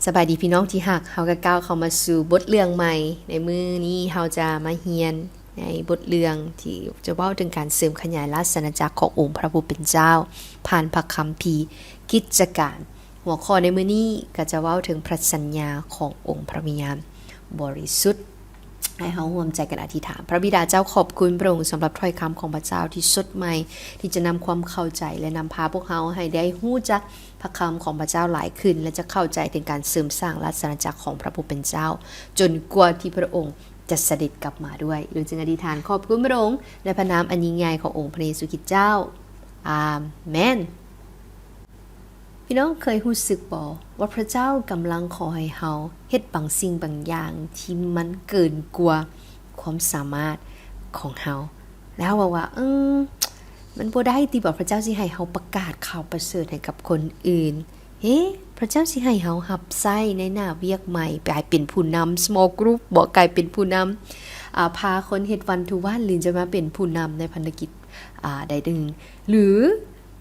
ສະບາຍດີພີ່ນ້ອງທີ່ຮັກ, ເຮົາກໍກ້າວເຂົ້າມາສູ່ບົດເລື່ອງໃໝ່. ໃນມື້ນີ້ເຮົາຈະມາຮຽນໃນບົດເລື່ອງທີ່ຈະເວົ້າເຖິງການເສີມຂະຫຍາຍລາຊະອານາຈັກຂອງອົງພະຜູ້ເປັນເຈົ້າ ຜ່ານພະຄຳພີກິດຈະການ. ຫົວຂໍ້ໃນມື້ນີ້ກໍຈະເວົ້າເຖິງພະສັນຍາຂອງອົງພະວິນຍານບໍລິສຸດ. ໃຫ້ເຮົາຮ່ວມໃຈກັນອະທິຖານ. ພະບິດາເຈົ້າ, ຂອບຄຸນພະອົງສຳລັບຖ້ອຍຄຳຂອງພະເຈົ້າທີ່ສົດໃໝ່, ທີ່ຈະນຳຄວາມເຂົ້າໃຈ ແລະ ນຳພາພວກເຮົາໃຫ້ໄດ້ຮູ້ຈັກ ພະຄຳຂອງພະເຈົ້າຫຼາຍຂຶ້ນ ແລະ ຈະເຂົ້າໃຈເຖິງການເສີມສ້າງລາຊະອານາຈັກຂອງພະຜູ້ເປັນເຈົ້າ ຈົນກວ່າທີ່ພະອົງຈະສະເດັດກັບມາດ້ວຍ. ລູກຈຶ່ງອະທິຖານຂອບຄຸນພະອົງໃນພະນາມອັນຍິ່ງໃຫຍ່ຂອງອົງພະເຢຊູຄຣິດເຈົ້າ. ອາເມນ. ພີ່ນ້ອງເຄີຍຮູ້ສຶກບໍ່ວ່າພະເຈົ້າກຳລັງຂໍໃຫ້ເຮົາເຮັດບາງສິ່ງບາງຢ່າງທີ່ມັນເກີນກວ່າຄວາມສາມາດຂອງເຮົາ? ແລ້ວເຮົາເວົ້າວ່າ, ເອີ, ມັນບໍ່ໄດ້ຕິບໍ ພະເຈົ້າຊິໃຫ້ເຮົາປະກາດຂ່າວປະເສີດໃຫ້ກັບຄົນອື່ນ? ເຮ, ພະເຈົ້າຊິໃຫ້ເຮົາຮັບໃຊ້ໃນໜ້າວຽກໃໝ່, ກາຍເປັນຜູ້ນຳ small group ບໍ? ກາຍເປັນຜູ້ນຳ, ອາ, ພາຄົນເຮັດ one to one ຫຼື ຈະມາເປັນຜູ້ນຳໃນພັນທະກິດ, ອາ, ໃດໜຶ່ງ? ຫຼື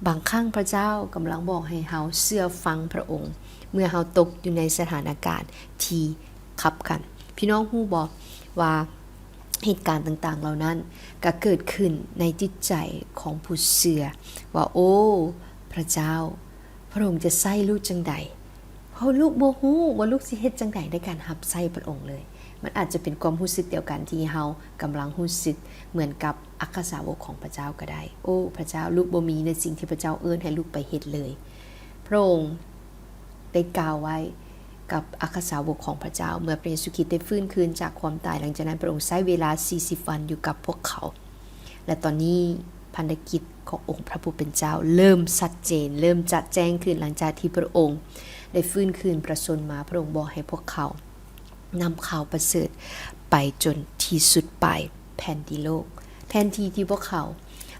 ບາງຄັ້ງພະເຈົ້າກຳລັງບອກໃຫ້ເຮົາເຊື່ອຟັງພະອົງ ເມື່ອເຮົາຕົກຢູ່ໃນສະຖານະການທີ່ຂັບຂັນ. ພີ່ນ້ອງຮູ້ບໍ່ວ່າ ເຫດການຕ່າງໆເຫຼົ່ານັ້ນກໍເກີດຂຶ້ນໃນຈິດໃຈຂອງຜູ້ເຊື່ອວ່າ, ໂອ້ ພະເຈົ້າ, ພະອົງຈະໃຊ້ລູກຈັ່ງໃດ? ເພາະລູກບໍ່ຮູ້ວ່າລູກຊິເຮັດຈັ່ງໃດໃນການຮັບໃຊ້ພະອົງເລີຍ. ມັນອາດຈະເປັນຄວາມຮູ້ສຶກດຽວກັນທີ່ເຮົາກຳລັງຮູ້ສຶກເໝືອນກັບອັກຄະສາວົກຂອງພະເຈົ້າກໍໄດ້. ໂອ້ ພະເຈົ້າ, ລູກບໍ່ມີໃນສິ່ງທີ່ພະເຈົ້າເອີ້ນໃຫ້ລູກໄປເຮັດເລີຍ. ພະອົງ ໄດ້ກ່າວໄວ້ກັບອັກຄະສາວົກຂອງພະເຈົ້າ ເມື່ອພະເຢຊູຄຣິດໄດ້ຟື້ນຄືນຈາກຄວາມຕາຍ. ຫຼັງຈາກນັ້ນພະອົງໃຊ້ເວລາສີ່ສິບວັນຢູ່ກັບພວກເຂົາ ແລະ ຕອນນີ້ພັນທະກິດຂອງອົງພະຜູ້ເປັນເຈົ້າເລີ່ມຊັດເຈນ, ເລີ່ມຈະແຈ້ງຂຶ້ນ ຫຼັງຈາກທີ່ພະອົງໄດ້ຟື້ນຄືນພະຊົນມາ. ພະອົງບອກໃຫ້ພວກເຂົາ ນຳຂ່າວປະເສີດໄປຈົນທີ່ສຸດປາຍແຜ່ນດິນໂລກ, ແທນທີ່ທີ່ພວກເຂົາ,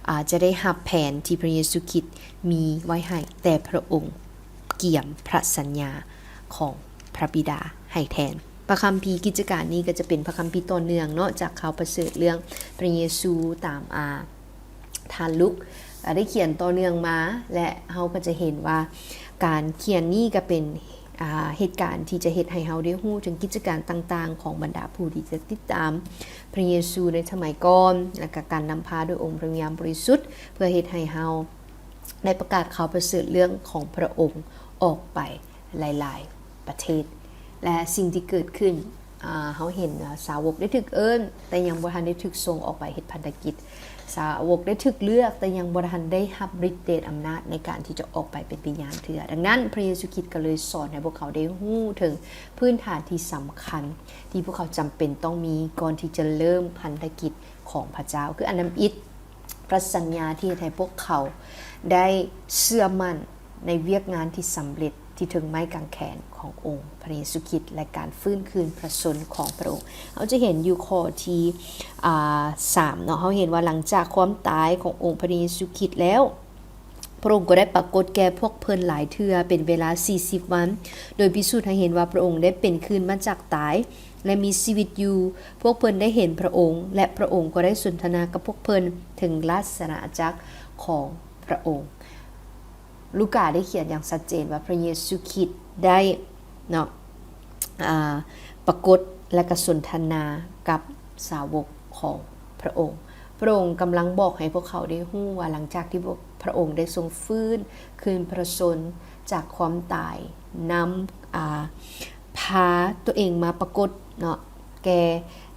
ອາ, ຈະໄດ້ຮັບແຜນທີ່ພະເຢຊູຄຣິດມີໄວ້ໃຫ້, ແຕ່ພະອົງກຽມພະສັນຍາຂອງພະບິດາໃຫ້ແທນ. ພະຄຳພີກິດຈະການນີ້ກໍຈະເປັນພະຄຳພີຕໍ່ເນື່ອງເນາະ, ຈາກຂ່າວປະເສີດເລື່ອງພະເຢຊູຕາມ, ອາ, ທ່ານລຸກ ອາ, ໄດ້ຂຽນຕໍ່ເນື່ອງມາ ແລະ ເຮົາກໍຈະເຫັນວ່າການຂຽນນີ້ກໍເປັນ, ອາ, ເຫດການທີ່ຈະເຮັດໃຫ້ເຮົາໄດ້ຮູ້ເຖິງກິດຈະການຕ່າງໆຂອງບັນດາຜູ້ທີ່ຈະຕິດຕາມພະເຢຊູໃນສະໄໝກ່ອນ ແລະ ກະການນຳພາໂດຍອົງພະວິນຍານບໍລິສຸດ ເພື່ອເຮັດໃຫ້ເຮົາໄດ້ປະກາດຂ່າວປະເສີດເລື່ອງຂອງພະອົງອອກໄປ ຫຼາຍໆປະເທດ ແລະ ສິ່ງທີ່ເກີດຂຶ້ນ, ອາ, ເຮົາເຫັນວ່າສາວົກໄດ້ຖືກເອີ້ນ ແຕ່ຍັງບໍ່ທັນໄດ້ຖືກສົ່ງອອກໄປເຮັດພັນທະກິດ. ສາວົກໄດ້ຖືກເລືອກ ແຕ່ຍັງບໍ່ທັນໄດ້ຮັບລິດເດດອຳນາດໃນການທີ່ຈະອອກໄປເປັນພະຍານເທື່ອ. ດັ່ງນັ້ນ ພະເຢຊູຄຣິດກໍເລີຍສອນໃຫ້ພວກເຂົາໄດ້ຮູ້ເຖິງພື້ນຖານທີ່ສຳຄັນ ທີ່ພວກເຂົາຈຳເປັນຕ້ອງມີ ກ່ອນທີ່ຈະເລີ່ມພັນທະກິດຂອງພະເຈົ້າ. ຄືອັນທຳອິດ, ພະສັນຍາທີ່ເຮັດໃຫ້ພວກເຂົາໄດ້ເຊື່ອໝັ້ນໃນວຽກງານທີ່ສຳເລັດທີ່ເທິງໄມ້ກາງແຂນຂອງອົງພະເຢຊູຄຣິດ ແລະ ການຟື້ນຄືນພະຊົນຂອງພະອົງ. ເຮົາຈະເຫັນຢູ່ຂໍ້ທີ, ອາ, ສາມເນາະ, ເຮົາເຫັນວ່າຫຼັງຈາກຄວາມຕາຍຂອງອົງພະເຢຊູຄຣິດແລ້ວ, ພະອົງກໍໄດ້ປາກົດແກ່ພວກເພິ່ນຫຼາຍເທື່ອເປັນເວລາສີ່ສິບວັນ, ໂດຍພິສູດໃຫ້ເຫັນວ່າພະອົງໄດ້ເປັນຄືນມາຈາກຕາຍ ແລະ ມີຊີວິດຢູ່. ພວກເພິ່ນໄດ້ເຫັນພະອົງ ແລະ ພະອົງກໍໄດ້ສົນທະນາກັບພວກເພິ່ນເຖິງລາຊະອານາຈັກຂອງພະອົງ. ລູກາໄດ້ຂຽນຢ່າງຊັດເຈນວ່າພະເຢຊູຄຣິດໄດ້ເນາະ, ອາ, ປາກົດ ແລະ ກະສົນທະນາກັບສາວົກຂອງພະອົງ. ພະອົງກຳລັງບອກໃຫ້ພວກເຂົາໄດ້ຮູ້ວ່າ ຫຼັງຈາກທີ່ພະອົງໄດ້ຊົງຟື້ນຄືນພະຊົນຈາກຄວາມຕາຍ, ນຳ, ອາ, ພາຕົວເອງມາປາກົດເນາະ ແກ່,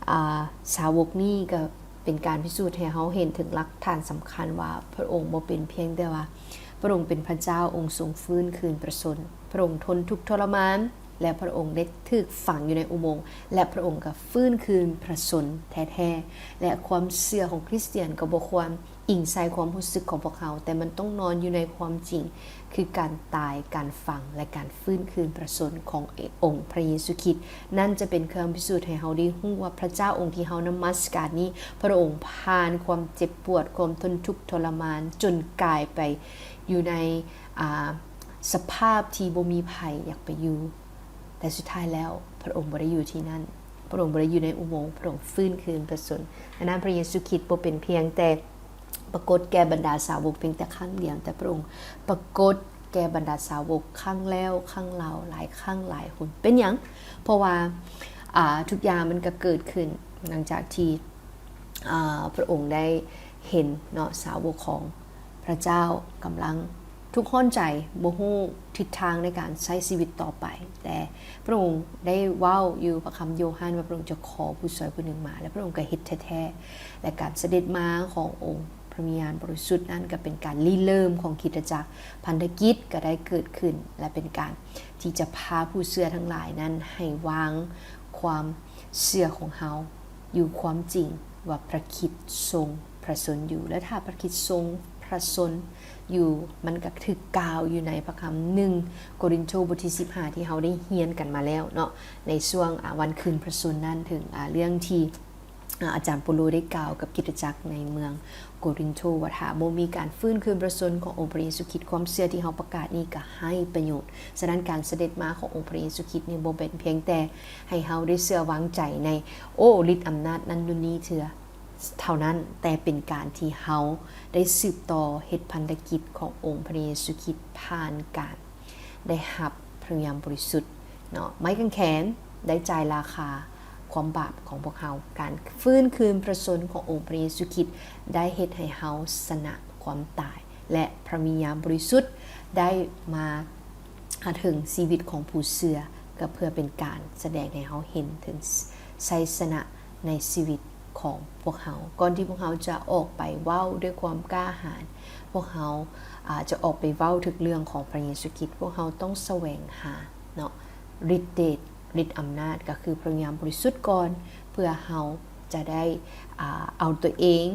ອາ, ສາວົກນີ້ ກໍເປັນການພິສູດໃຫ້ເຮົາເຫັນເຖິງຫຼັກຖານສຳຄັນວ່າ ພະອົງບໍ່ເປັນພຽງແຕ່ວ່າ ພະອົງເປັນພະເຈົ້າ, ອົງຊົງຟື້ນຄືນພະຊົນ, ພະອົງທົນທຸກທໍລະມານ ແລະ ພະອົງໄດ້ຖືກຝັງຢູ່ໃນອຸໂມງ ແລະ ພະອົງກໍຟື້ນຄືນພະຊົນແທ້ໆ ແລະ ຄວາມເຊື່ອຂອງຄຣິສຕຽນກໍບໍ່ຄວນ ອີງໃສ່ຄວາມຮູ້ສຶກຂອງພວກເຮົາ, ແຕ່ມັນຕ້ອງນອນຢູ່ໃນຄວາມຈິງ, ຄືການຕາຍ, ການຝັງ ແລະ ການຟື້ນຄືນພະຊົນຂອງອົງພະເຢຊູຄຣິດ. ນັ້ນຈະເປັນເຄື່ອງພິສູດໃຫ້ເຮົາໄດ້ຮູ້ວ່າພະເຈົ້າອົງທີ່ເຮົານະມັດສະການນີ້, ພະອົງຜ່ານຄວາມເຈັບປວດ, ຄວາມທົນທຸກທໍລະມານ, ຈົນກາຍໄປຢູ່ໃນ, ອາ, ສະພາບທີ່ບໍ່ມີໃຜຢາກໄປຢູ່. ແຕ່ສຸດທ້າຍແລ້ວ ພະອົງບໍ່ໄດ້ຢູ່ທີ່ນັ້ນ. ພະອົງບໍ່ໄດ້ຢູ່ໃນອຸໂມງ, ພະອົງຟື້ນຄືນພະຊົນ. ອັນນັ້ນ ພະເຢຊູຄຣິດບໍ່ເປັນພຽງແຕ່ປາກົດແກ່ບັນດາສາວົກພຽງແຕ່ຄັ້ງດຽວ, ແຕ່ພະອົງປາກົດ ແກ່ບັນດາສາວົກຄັ້ງແລ້ວຄັ້ງເລົ່າ ຫຼາຍຄັ້ງຫຼາຍຫົນ. ເປັນຫຍັງ? ເພາະວ່າ ອ່າ ທຸກຢ່າງມັນກໍເກີດຂຶ້ນຫຼັງຈາກທີ່ ອ່າ ພະອົງໄດ້ເຫັນເນາະ ສາວົກຂອງພະເຈົ້າກຳລັງທຸກຮ້ອນໃຈ ບໍ່ຮູ້ທິດທາງໃນການໃຊ້ຊີວິດຕໍ່ໄປ. ແຕ່ພະອົງໄດ້ເວົ້າຢູ່ພະຄຳໂຢຮັນວ່າ ພະອົງຈະຂໍຜູ້ຊ່ວຍຜູ້ໜຶ່ງມາ ແລະ ພະອົງກໍເຮັດແທ້ໆ. ແລະ ການສະເດັດມາຂອງອົງພະວິນຍານບໍລິສຸດນັ້ນ ກໍເປັນການລິເລີ່ມຂອງຄຣິສຕະຈັກ, ພັນທະກິດກໍໄດ້ເກີດຂຶ້ນ ແລະ ເປັນການທີ່ຈະພາຜູ້ເຊື່ອທັງຫຼາຍນັ້ນໃຫ້ວາງຄວາມເຊື່ອຂອງເຮົາຢູ່ຄວາມຈິງວ່າພະຄຣິດຊົງພະຊົນຢູ່. ແລະ ຖ້າພະຄຣິດຊົງພະຊົນຢູ່ ມັນກໍຖືກກ່າວຢູ່ໃນພະຄຳໜຶ່ງໂກລິນໂທ ບົດທີສິບຫ້າ ທີ່ເຮົາໄດ້ຮຽນກັນມາແລ້ວເນາະ ໃນຊ່ວງ ອາ ວັນຄືນພະຊົນນັ້ນ ເຖິງ ອາ ເລື່ອງທີ່ ອາ ອາຈານເປົາໂລໄດ້ກ່າວກັບຄຣິສຕະຈັກໃນເມືອງໂກລິນໂທ ວ່າຖ້າບໍ່ມີການຟື້ນຄືນພະຊົນຂອງອົງພະເຢຊູຄຣິດ ຄວາມເຊື່ອທີ່ເຮົາປະກາດນີ້ກໍໄຮ້ປະໂຫຍດ. ສະນັ້ນ ການສະເດັດມາຂອງອົງພະເຢຊູຄຣິດນີ້ ບໍ່ແມ່ນພຽງແຕ່ໃຫ້ເຮົາໄດ້ເຊື່ອວາງໃຈໃນ ໂອ້ ລິດອຳນາດນັ້ນໂນ່ນນີ້ເທື່ອ ເທົ່ານັ້ນ, ແຕ່ເປັນການທີ່ເຮົາໄດ້ສືບຕໍ່ເຮັດພັນທະກິດຂອງອົງພະເຢຊູຄຣິດ ຜ່ານການໄດ້ຮັບພະວິນຍານບໍລິສຸດເນາະ. ໄມ້ກາງແຂນໄດ້ຈ່າຍລາຄາຄວາມບາບຂອງພວກເຮົາ. ການຟື້ນຄືນພະຊົນຂອງອົງພະເຢຊູຄຣິດ ໄດ້ເຮັດໃຫ້ເຮົາຊະນະຄວາມຕາຍ ແລະ ພະວິນຍານບໍລິສຸດໄດ້ມາຫາເຖິງຊີວິດຂອງຜູ້ເຊື່ອ ກໍເພື່ອເປັນການສະແດງໃຫ້ເຮົາເຫັນເຖິງໄຊຊະນະໃນຊີວິດຂອງພວກເຮົາ. ກ່ອນທີ່ພວກເຮົາຈະອອກໄປເວົ້າດ້ວຍຄວາມກ້າຫານ, ພວກເຮົາ ອາ ຈະອອກໄປເວົ້າເຖິງເລື່ອງຂອງພະເຢຊູຄຣິດ, ພວກເຮົາຕ້ອງສະແຫວງຫາເນາະ ລິດເດດ ລິດອຳນາດ ກໍຄືພະວິນຍານບໍລິສຸດກ່ອນ, ເພື່ອເຮົາຈະໄດ້ ອາ ເອົາຕົວເອງ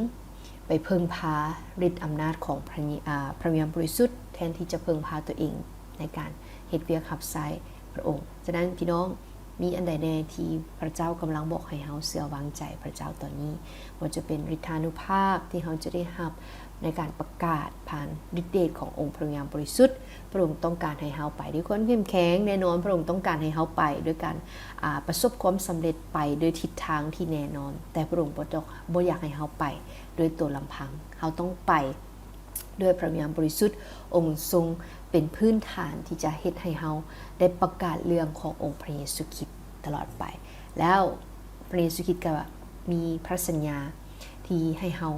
ໄປເພິ່ງພາລິດອຳນາດຂອງພະ ອາ ພະວິນຍານບໍລິສຸດ ແທນທີ່ຈະເພິ່ງພາຕົວເອງໃນການເຮັດວຽກຮັບໃຊ້ພະອົງ. ສະນັ້ນ ພີ່ນ້ອງ ມີອັນໃດແດ່ທີ່ພະເຈົ້າກຳລັງບອກໃຫ້ເຮົາເຊື່ອວາງໃຈພະເຈົ້າຕອນນີ້? ບໍ່ວ່າຈະເປັນລິດທານຸພາບທີ່ເຮົາຈະໄດ້ຮັບໃນການປະກາດຜ່ານລິດເດດຂອງອົງພະວິນຍານບໍລິສຸດ, ພະອົງຕ້ອງການໃຫ້ເຮົາໄປດ້ວຍຄວາມເຂັ້ມແຂງ. ແນ່ນອນ ພະອົງຕ້ອງການໃຫ້ເຮົາໄປດ້ວຍການ ອາ ປະສົບຄວາມສຳເລັດ, ໄປດ້ວຍທິດທາງທີ່ແນ່ນອນ, ແຕ່ພະອົງບໍ່ຕ້ອງ ບໍ່ຢາກໃຫ້ເຮົາໄປດ້ວຍຕົວລຳພັງ. ເຮົາຕ້ອງໄປ ດ້ວຍພະວິນຍານບໍລິສຸດ, ອົງຊົງເປັນພື້ນຖານທີ່ຈະເຮັດໃຫ້ເຮົາໄດ້ປະກາດເລື່ອງຂອງອົງພະເຢຊູຄຣິດຕະຫຼອດໄປ. ແລ້ວພະເຢຊູຄຣິດກໍມີພະສັນຍາທີ່ໃຫ້ເຮົາ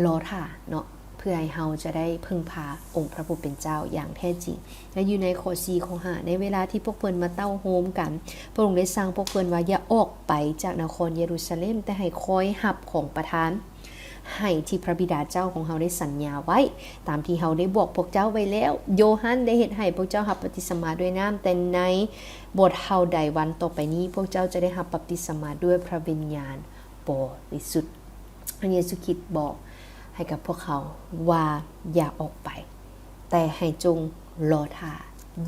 ລໍຖ້າເນາະ, ເພື່ອໃຫ້ເຮົາຈະໄດ້ເພິ່ງພາອົງພະຜູ້ເປັນເຈົ້າຢ່າງແທ້ຈິງ. ແລະ ຢູ່ໃນຂໍ້ສີ່ ຂໍ້ຫ້າ ໃນເວລາທີ່ພວກເພິ່ນມາເຕົ້າໂຮມກັນ, ພະອົງໄດ້ສັ່ງພວກເພິ່ນວ່າ ຢ່າອອກໄປຈາກນະຄອນເຢຣູຊາເລັມ, ແຕ່ໃຫ້ຄອຍຮັບຂອງປະທານ ໃຫ້ທີ່ພະບິດາເຈົ້າຂອງເຮົາໄດ້ສັນຍາໄວ້, ຕາມທີ່ເຮົາໄດ້ບອກພວກເຈົ້າໄວ້ແລ້ວ. ໂຢຮັນໄດ້ເຮັດໃຫ້ພວກເຈົ້າຮັບບັບຕິສະມາດ້ວຍນ້ຳ, ແຕ່ໃນບໍ່ເທົ່າໃດວັນຕໍ່ໄປນີ້ ພວກເຈົ້າຈະໄດ້ຮັບບັບຕິສະມາດ້ວຍພະວິນຍານບໍລິສຸດ. ພະເຢຊູຄຣິດບອກໃຫ້ກັບພວກເຮົາວ່າ ຢ່າອອກໄປ, ແຕ່ໃຫ້ຈົ່ງລໍຖ້າ,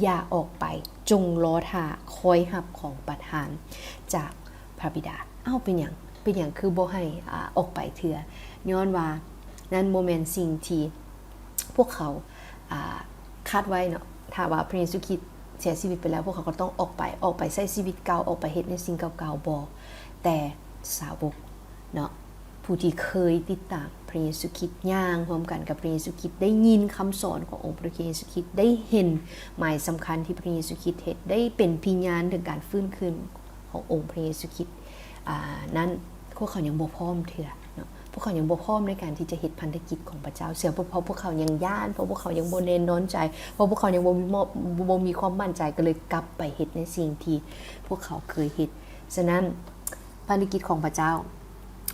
ຢ່າອອກໄປ, ຈົ່ງລໍຖ້າ, ຄອຍຮັບຂອງປະທານຈາກພະບິດາ. ເອົ້າ ເປັນຫຍັງ? ເປັນຫຍັງຄືບໍ່ໃຫ້ ອາ ອອກໄປເທື່ອ? ຍ້ອນວ່ານັ້ນບໍ່ແມ່ນສິ່ງທີ່ພວກເຂົາ ອາ ຄາດໄວ້ເນາະ. ຖ້າວ່າພະເຢຊູຄຣິດເສຍຊີວິດໄປແລ້ວ, ພວກເຂົາກໍຕ້ອງອອກໄປ, ອອກໄປໃຊ້ຊີວິດເກົ່າ, ອອກໄປເຮັດໃນສິ່ງເກົ່າໆ. ບໍ່, ແຕ່ສາວົກເນາະ ຜູ້ທີ່ເຄີຍຕິດຕາມພະເຢຊູຄຣິດ, ຍ່າງຮ່ວມກັນກັບພະເຢຊູຄຣິດ, ໄດ້ຍິນຄຳສອນຂອງອົງພະເຢຊູຄຣິດ, ໄດ້ເຫັນໝາຍສຳຄັນທີ່ພະເຢຊູຄຣິດເຮັດ, ໄດ້ເປັນພະຍານເຖິງການຟື້ນຄືນຂອງອົງພະເຢຊູຄຣິດ ອາ ນັ້ນ, ພວກເຂົາຍັງບໍ່ພ້ອມເທື່ອເນາະ. ພວກເຂົາຍັງບໍ່ພ້ອມໃນການທີ່ຈະເຮັດພັນທະກິດຂອງພະເຈົ້າເທື່ອ, ເພາະ ເພາະພວກເຂົາຍັງຢ້ານ, ເພາະພວກເຂົາຍັງບໍ່ແນ່ນອນໃຈ, ເພາະພວກເຂົາຍັງບໍ່ມີ ບໍ່ມີຄວາມໝັ້ນໃຈ, ກໍເລີຍກັບໄປເຮັດໃນສິ່ງທີ່ພວກເຂົາເຄີຍເຮັດ. ສະນັ້ນ ພັນທະກິດຂອງພະເຈົ້າ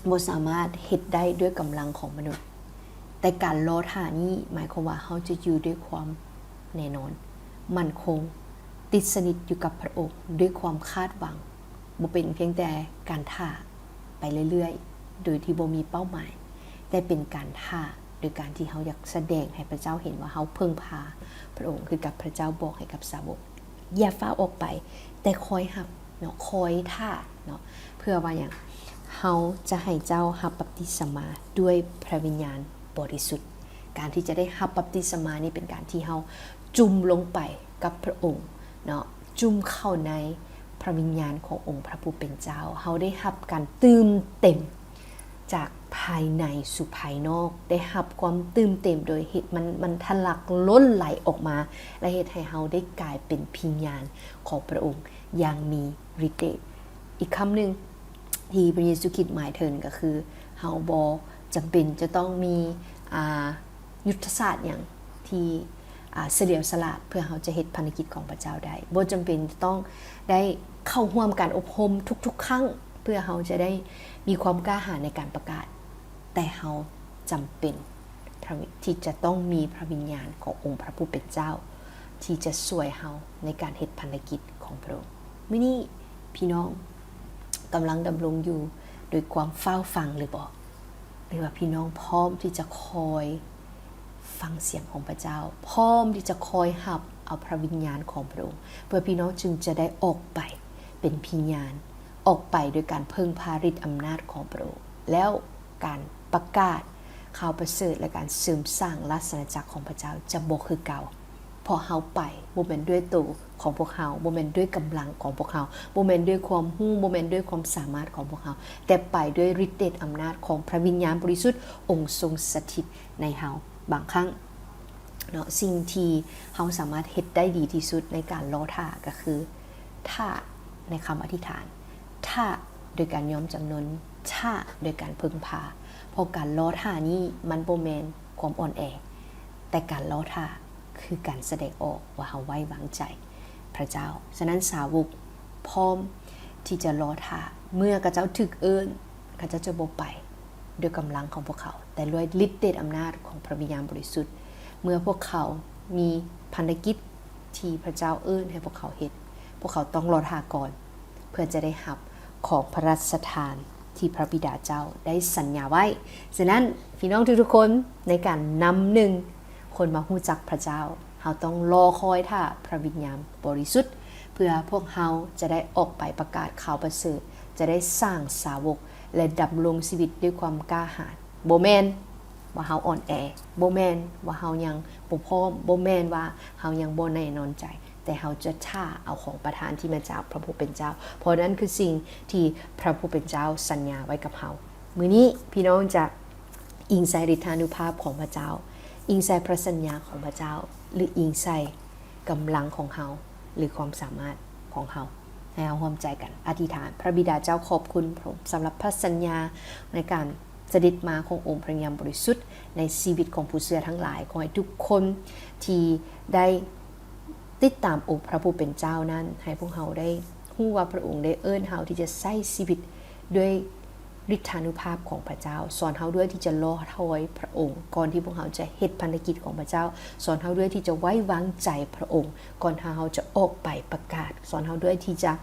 ບໍ່ສາມາດເຮັດໄດ້ດ້ວຍກຳລັງຂອງມະນຸດ, ແຕ່ການລໍຖ້ານີ້ໝາຍຄວາມວ່າເຮົາຈະຢູ່ດ້ວຍຄວາມແນ່ນອນ, ໝັ້ນຄົງ, ຕິດສະໜິດຢູ່ກັບພະອົງ, ດ້ວຍຄວາມຄາດຫວັງ, ບໍ່ເປັນພຽງແຕ່ການຖ້າໄປເລື້ອຍໆ ໂດຍທີ່ບໍ່ມີເປົ້າໝາຍ, ແຕ່ເປັນການຖ້າໂດຍການທີ່ເຮົາຢາກສະແດງໃຫ້ພະເຈົ້າເຫັນວ່າເຮົາເພິ່ງພາພະອົງ, ຄືກັບພະເຈົ້າບອກໃຫ້ກັບສາວົກ, ຢ່າຟ້າວອອກໄປ, ແຕ່ຄອຍຮັບ ເນາະ, ຄອຍຖ້າເນາະ, ເພື່ອວ່າຫຍັງ? ເຮົາຈະໃຫ້ເຈົ້າຮັບບັບຕິສະມາດ້ວຍພະວິນຍານບໍລິສຸດ. ການທີ່ຈະໄດ້ຮັບບັບຕິສະມານີ້ເປັນການທີ່ເຮົາຈຸ່ມລົງໄປກັບພະອົງເນາະ, ຈຸ່ມເຂົ້າໃນພະວິນຍານຂອງອົງພະຜູ້ເປັນເຈົ້າ. ເຮົາໄດ້ຮັບການຕື່ມເຕັມ ຈາກພາຍໃນສູ່ພາຍນອກ ໄດ້ຮັບຄວາມຕື່ມເຕັມໂດຍເຫດ ມັນ ມັນທະລັກລົ້ນໄຫຼອອກມາ ແລະ ເຮັດໃຫ້ເຮົາໄດ້ກາຍເປັນພະຍານຂອງພະອົງຢ່າງມີລິດເດດ. ອີກຄຳໜຶ່ງທີ່ພະເຢຊູຄຣິດໝາຍເຖິງກໍຄື ເຮົາບໍ່ຈຳເປັນຈະຕ້ອງມີ ອ່າ ຍຸດທະສາດຫຍັງທີ່ ອ່າ ສະຫຼຽວສະຫຼາດ ເພື່ອເຮົາຈະເຮັດພັນທະກິດຂອງພະເຈົ້າໄດ້. ບໍ່ຈຳເປັນຈະຕ້ອງໄດ້ເຂົ້າຮ່ວມການອົບຮົມທຸກໆຄັ້ງ ເພື່ອເຮົາຈະໄດ້ມີຄວາມກ້າຫານໃນການປະກາດ, ແຕ່ເຮົາຈຳເປັນພະວິ ທີ່ຈະຕ້ອງມີພະວິນຍານຂອງອົງພະຜູ້ເປັນເຈົ້າ ທີ່ຈະຊ່ວຍເຮົາໃນການເຮັດພັນທະກິດຂອງພະອົງ. ມື້ນີ້ພີ່ນ້ອງກຳລັງດຳລົງຢູ່ໂດຍຄວາມເຝົ້າຟັງຫຼືບໍ່? ຫຼືວ່າພີ່ນ້ອງພ້ອມທີ່ຈະຄອຍ ຟັງສຽງຂອງພະເຈົ້າ, ພ້ອມທີ່ຈະຄອຍຮັບເອົາພະວິນຍານຂອງພະອົງ, ເພື່ອພີ່ນ້ອງຈຶ່ງຈະໄດ້ອອກໄປເປັນພະຍານ, ອອກໄປໂດຍການເພິ່ງພາລິດອຳນາດຂອງພະອົງ, ແລ້ວການປະກາດຂ່າວປະເສີດ ແລະ ການເສີມສ້າງລາຊະອານາຈັກຂອງພະເຈົ້າຈະບໍ່ຄືເກົ່າ. ເພາະເຮົາໄປບໍ່ແມ່ນດ້ວຍໂຕຂອງພວກເຮົາ, ບໍ່ແມ່ນດ້ວຍກຳລັງຂອງພວກເຮົາ, ບໍ່ແມ່ນດ້ວຍຄວາມຮູ້, ບໍ່ແມ່ນດ້ວຍຄວາມສາມາດຂອງພວກເຮົາ, ແຕ່ໄປດ້ວຍລິດເດດອຳນາດຂອງພະວິນຍານບໍລິສຸດ, ອົງຊົງສະຖິດໃນເຮົາ. ບາງຄັ້ງເນາະ ສິ່ງທີ່ເຮົາສາມາດເຮັດໄດ້ດີທີ່ສຸດໃນການລໍຖ້າກໍຄື ຖ້າໃນຄຳອະທິຖານ, ຖ້າໂດຍການຍອມຈຳນົນ, ຖ້າໂດຍການເພິ່ງພາ. ເພາະການລໍຖ້ານີ້ມັນບໍ່ແມ່ນຄວາມອ່ອນແອ, ແຕ່ການລໍຖ້າຄືການສະແດງອອກວ່າເຮົາໄວ້ວາງໃຈພະເຈົ້າ. ສະນັ້ນ ສາວົກພ້ອມທີ່ຈະລໍຖ້າ. ເມື່ອເຂົາເຈົ້າຖືກເອີ້ນ, ເຂົາເຈົ້າຈະບໍ່ໄປ ດ້ວຍກຳລັງຂອງພວກເຂົາ, ແຕ່ດ້ວຍລິດເດດອຳນາດຂອງພະວິນຍານບໍລິສຸດ. ເມື່ອພວກເຂົາມີພັນທະກິດທີ່ພະເຈົ້າເອີ້ນໃຫ້ພວກເຂົາເຮັດ, ພວກເຂົາຕ້ອງລໍຖ້າກ່ອນ ເພື່ອຈະໄດ້ຮັບຂອງພະລາຊະທານທີ່ພະບິດາເຈົ້າໄດ້ສັນຍາໄວ້. ສະນັ້ນ ພີ່ນ້ອງທຸກໆຄົນ, ໃນການນຳໜຶ່ງຄົນມາຮູ້ຈັກພະເຈົ້າ, ເຮົາຕ້ອງລໍຄອຍຖ້າພະວິນຍານບໍລິສຸດ, ເພື່ອພວກເຮົາຈະໄດ້ອອກໄປປະກາດຂ່າວປະເສີດ, ຈະໄດ້ສ້າງສາວົກ ແລະ ດຳລົງຊີວິດດ້ວຍຄວາມກ້າຫານ. ບໍ່ແມ່ນວ່າເຮົາອ່ອນແອ, ບໍ່ແມ່ນວ່າເຮົາຍັງບໍ່ພ້ອມ, ບໍ່ແມ່ນວ່າເຮົາຍັງບໍ່ແນ່ນອນໃຈ, ແຕ່ເຮົາຈະຖ້າເອົາຂອງປະທານທີ່ມາຈາກພະຜູ້ເປັນເຈົ້າ, ເພາະນັ້ນຄືສິ່ງທີ່ພະຜູ້ເປັນເຈົ້າສັນຍາໄວ້ກັບເຮົາ. ມື້ນີ້ພີ່ນ້ອງຈະອີງໃສ່ລິດທານຸພາບຂອງພະເຈົ້າ, ອີງໃສ່ພະສັນຍາຂອງພະເຈົ້າ, ຫຼື ອີງໃສ່ ກຳລັງຂອງເຮົາ ຫຼື ຄວາມສາມາດຂອງເຮົາ. ໃຫ້ເຮົາຮ່ວມໃຈກັນອະທິຖານ. ພະບິດາເຈົ້າ, ຂອບຄຸນພະອົງສຳລັບພະສັນຍາໃນການສະເດັດມາຂອງອົງພະວິນຍານບໍລິສຸດໃນຊີວິດຂອງຜູ້ເຊື່ອທັງຫຼາຍ. ຂໍໃຫ້ທຸກຄົນທີ່ໄດ້ຕິດຕາມອົງພະຜູ້ເປັນເຈົ້ານັ້ນ, ໃຫ້ພວກເຮົາໄດ້ຮູ້ວ່າພະອົງໄດ້ເອີ້ນເຮົາທີ່ຈະໃຊ້ຊີວິດດ້ວຍ ລິດທານຸພາບຂອງພະເຈົ້າ. ສອນເຮົາດ້ວຍທີ່ຈະລໍຖ້າພະອົງ ກ່ອນທີ່ພວກເຮົາຈະເຮັດພັນທະກິດຂອງພະເຈົ້າ. ສອນເຮົາດ້ວຍທີ່ຈະໄວ້ວາງໃຈພະອົງ ກ່ອນທີ່ເຮົາຈະອອກໄປປະກາດ. ສອນເຮົາດ້ວຍທີ່ຈະ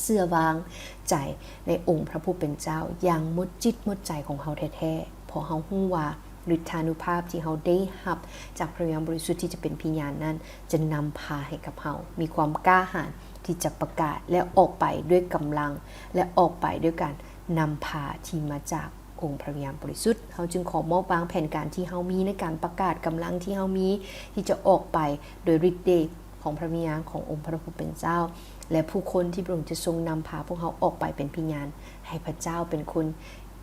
ເຊື່ອວາງໃຈໃນອົງພະຜູ້ເປັນເຈົ້າຢ່າງໝົດຈິດໝົດໃຈຂອງເຮົາແທ້ໆ, ເພາະເຮົາຮູ້ວ່າ ລິດທານຸພາບທີ່ເຮົາໄດ້ຮັບຈາກພະວິນຍານບໍລິສຸດທີ່ຈະເປັນພະຍານນັ້ນ ຈະນຳພາໃຫ້ກັບເຮົາມີຄວາມກ້າຫານທີ່ຈະປະກາດ ແລະ ອອກໄປດ້ວຍກຳລັງ ແລະ ອອກໄປດ້ວຍການນຳພາທີ່ມາຈາກອົງພະວິນຍານບໍລິສຸດ. ເຮົາຈຶ່ງຂໍມອບວາງແຜນການທີ່ເຮົາມີໃນການປະກາດ, ກຳລັງທີ່ເຮົາມີທີ່ຈະອອກໄປໂດຍລິດເດດຂອງພະວິນຍານຂອງອົງພະຜູ້ເປັນເຈົ້າ ແລະ ຜູ້ຄົນທີ່ພະອົງຈະຊົງນຳພາພວກເຮົາອອກໄປເປັນພະຍານ, ໃຫ້ພະເຈົ້າເປັນຄົນ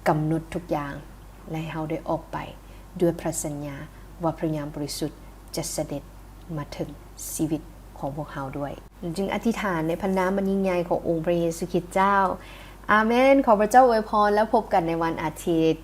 ກຳນົດທຸກຢ່າງ. ແລະ ໃຫ້ເຮົາໄດ້ອອກໄປດ້ວຍພະສັນຍາວ່າພະວິນຍານບໍລິສຸດຈະສະເດັດມາເຖິງຊີວິດຂອງພວກເຮົາດ້ວຍ. ຈຶ່ງອະທິຖານໃນພະນາມອັນຍິ່ງໃຫຍ່ຂອງອົງພະເຢຊູຄຣິດເຈົ້າ. ອາເມນ. ຂໍພະເຈົ້າອວຍພອນ ແລ້ວພົບກັນໃນວັນອາທິດ.